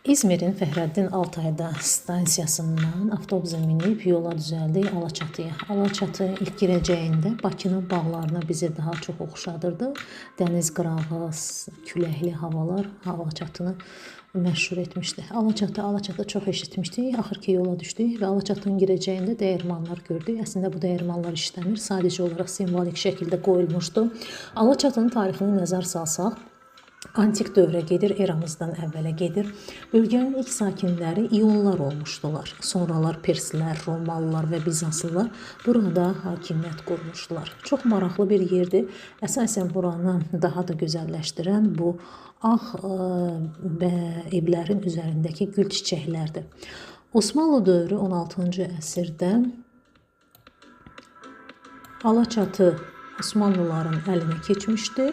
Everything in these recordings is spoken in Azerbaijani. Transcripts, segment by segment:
İzmirin Fəhrəddin Altayda stansiyasından avtobusa minib yola düzəldik Alaçatıya. Alaçatı ilk girəcəyində Bakının bağlarına bizi daha çox oxşadırdı. Dəniz qırağı, küləkli havalar Alaçatını məşhur etmişdi. Alaçatı çox eşitmişdik. Axır ki yola düşdük və Alaçatının girəcəyində dəyirmanlar gördük. Əslində bu dəyirmanlar işləmir, sadəcə olaraq simvolik şəkildə qoyulmuşdu. Alaçatının tarixini nəzər salsaq, antik dövrə gedir, eramızdan əvvələ gedir. Bölgənin ilk sakinləri İonlar olmuşdular. Sonralar Perslər, Romalılar və Bizanslılar burada hakimiyyət qurmuşdular. Çox maraqlı bir yerdir. Əsasən buranı daha da gözəlləşdirən bu ağ evlərin üzərindəki gül çiçəklərdir. Osmanlı dövrü 16-cı əsrdə Alaçatı Osmanlıların əlinə keçmişdi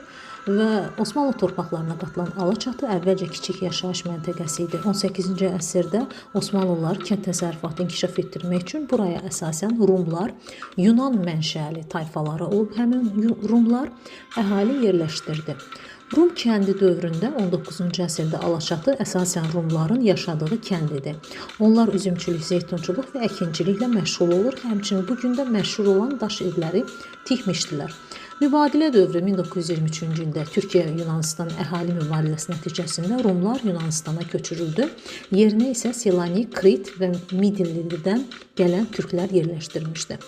və Osmanlı torpaqlarına qatılan Alaçatı əvvəlcə kiçik yaşayış məntəqəsi idi. 18-ci əsrdə Osmanlılar kənd təsərrüfatını inkişaf etdirmək üçün buraya əsasən Rumlar, Yunan mənşəli tayfaları olub, həmin Rumlar əhali yerləşdirdi. Rum kəndi dövründə 19-cu əsrdə Alaçatı əsasən Rumların yaşadığı kənd idi. Onlar üzümçülük, zeytunçuluq və əkinçiliklə məşğul olur. Həmçinin bu gün də məşhur olan daş evləri tikmişdilər. Mübadilə dövrü 1923-cü ildə Türkiyə-Yunanistan əhali mübadiləsi nəticəsində Rumlar Yunanistana köçürüldü. Yerinə isə Selanik, Krit və Midillidən gələn türklər yerləşdirmişdi.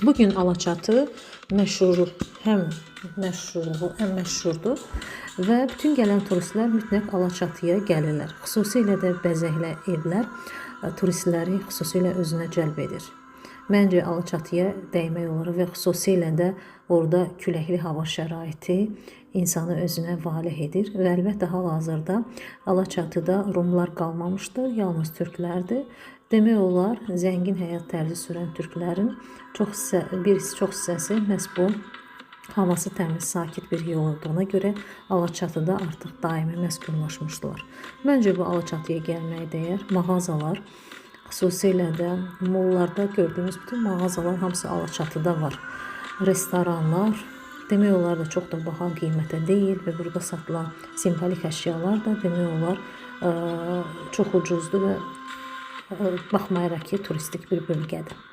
Bugün Alaçatı məşhur, həm məşhurluğu, həm məşhurdur və bütün gələn turistlər mütləq Alaçatıya gəlirlər. Xüsusilə də bəzəkli evlər turistləri xüsusilə özünə cəlb edir. Məncə Alaçatıya dəymək olar və xüsusilə də orada küləkli hava şəraiti insanı özünə valeh edir. Və əlbəttə hal-hazırda Alaçatıda Rumlar qalmamışdır, yalnız türklərdir. Demək olar, zəngin həyat tərzi sürən türklərin çox hissəsi məhz bu havası təmiz, sakit bir yer olduğuna görə Alaçatıda artıq daimi məskunlaşmışdılar. Məncə bu Alaçatıya gəlməyə dəyər. Mağazalar, xüsusilə də mollarda gördüyümüz bütün mağazalar hamısı Alaçatıda var. Restoranlar, demək olar da çox da baha qiymətə deyil və burada satılan simvolik əşyalar da demək olar çox ucuzdur və baxmayaraq ki, turistik bir bölgədir.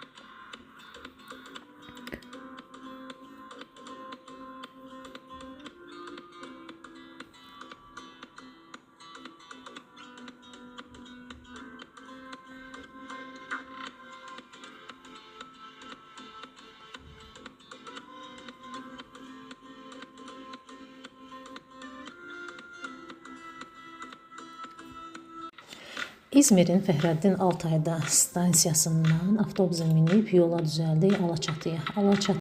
İzmirin Fəhrəddin Altayda stansiyasından avtobusa minib yola düzəldik Alaçatıya. Alaçatı